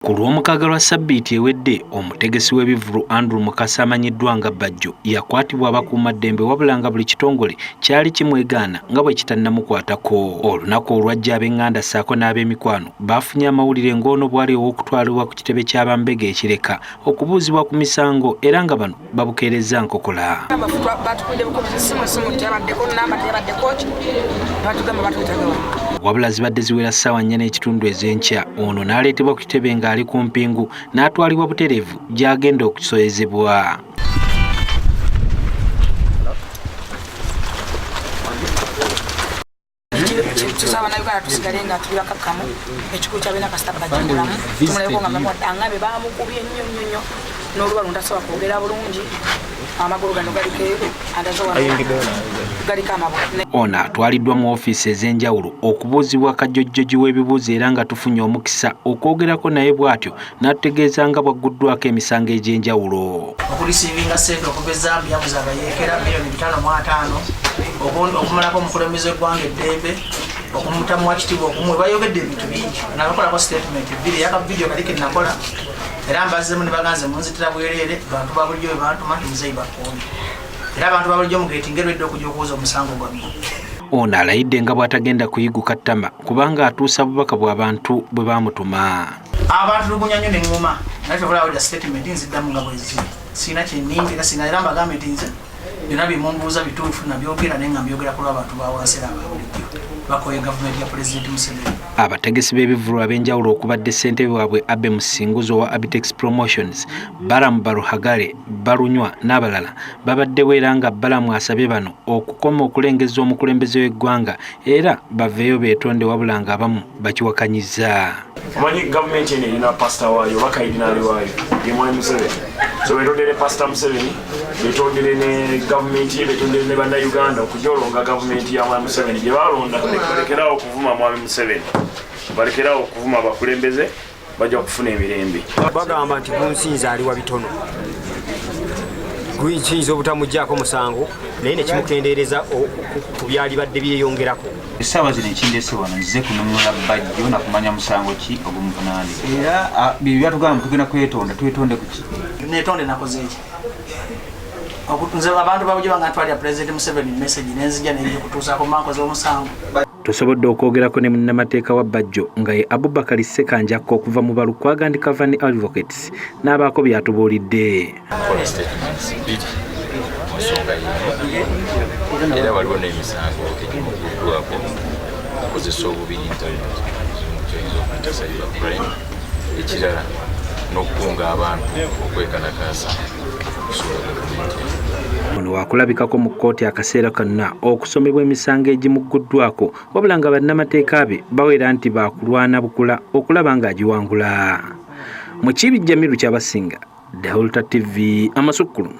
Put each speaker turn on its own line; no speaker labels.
Ku Lwomukaaga lwa ssabbiiti ewedde, omutegesi w'ebivvulu Andrew Mukasa amanyiddwa nga Bajjo yakwatibwa abakuumaddembe, wabula nga buli kitongole kyali kimwegaana nga bwe kitannamukwatako. Olunaku olwajja, ab'eŋŋanda ssaako n'ab'emikwano baafunye amawulire ng'ono bw'ali ow'okutwalibwa ku kitebe ky'Abambega e Kireka okubuuzibwa ku misango, era nga bano babukeerezza nkokola. Wabula zibadde ziwera ssaawa 4:30 ez'enkya, ono n'aleetebwa ku kitebe ng'ali ku mpingu, n'atwalibwa butereevu gy'agenda okusoyezebwa.
Tusaba Bannayuganda tusigale nga tuli bakakkamu. Ekikulu kyabena kasita bajjamulamu tumulabeko nga mulamu. Angambe bamukubye nnyo nnyo nnyo n'olubalu ntasobola kwogera bulungi. Amagulu gano galiko andaze wano galiko amabwa.
Ono atwaliddwa mu ofiisi ez'enjawulo okubuuzibwa kajjojjoji w'ebibuuzo, era nga tufunye omukisa okwogerako naye, bw'atyo n'atutegeeza nga bwagguddwako emisango egy'enjawulo.
Okureceivinga sente okuva e Zambia muzabayeekera miliyoni 550, okumalako omukulembeze eggwanga eddembe, okumutamuwa kitiibwa, okumwe bayogedde ebintu bingi. Nabakolako statement bbiri eyaka video kali kenakola, era mbazzemu ne baganze munzitira bwereere. Bantu ba bulijjo bwe bantuma nti muzeeyi bakuumi, era abantu ba bulijjo mugetinga erwedde okujja okuwoza omusango gwammwe.
Ono alayidde nga bw'atagenda kuyiguka ttama, kubanga atuusa bubaka bw'abantu bwe baamutuma.
Abantu lugunya nnyo neŋŋuma, naye tokulawulira statement nziddamu nga bweziri. Sirina kyenimba era sina, era mbagambe nti nze byonna byemumbuuza bituufu, nabyogera, naye nga mbyogera ku lw'abantu ba wansi era aba bulijjo bakoye gavumenti ya Pulezidenti Museveni.
Abategesi b'ebivvulu ab'enjawulo okubadde ssentebe waabwe Abe Musinguzi owa Abitex Promotions, Balamu Baruhagale Balunywa n'abalala babaddewo, era nga Balamu asabye bano okukoma okulengeza omukulembeze w'eggwanga era baveeyo beetonde, wabula nga abamu bakiwakanyizza.
Omanyi gavumenti eno erina pasita waayo oba kayidinaali waayo, ye mwami Museveni. So betondere Pasita Museveni, betondere ne gavumenti ye, betondere ne Bannayuganda okujolonga gavumenti ya mwami Museveni gye balonda. Balekerawo okuvuma mwami Museveni, balekerawo okuvuma abakulembeze, bajja kufuna emirembe.
Bagamba nti gunsinza aliwa bitono, kiyinza obutamugyako musango, naye nekimukendeereza ku byalibadde byeyongerako.
Essaawa zino ekindese wano, nzize kununula Bajjo nakumanya musango ki ogumuvunaanibwa, era bye byatugamba tugenda kwetonda. Twetonde ku ki?
Netonde nakoze eki? Nze abantu babulijjo banga ntwalira Pulezidenti Museveni message, nenzija nenja kutuusaako mankoze omusango.
Tusobodde okwogerako ne munnamateeka wa Bajjo nga ye Abubakari Ssekanjakko okuva mu Balukwago and Cavani Advocates, n'abaako by'atubuulidde.
Kola statements bbiri mu nsonga y'emu, era waliwo n'emisango egimuguddwako okukozesa obubi internet, kyoyinza okuyita cyber crime, ekirala n'okukunga abantu okwekalakaasa okusuula gavumenti.
Ono wakulabikako mu kkooti akaseera konna okusomebwa emisango egimugguddwako, wabula nga bannamateeka be bawera nti baakulwana bukula okulaba ng'agiwangula. Mukiibi Jamiru Kyabasinga, Delta TV, amasukkulumu.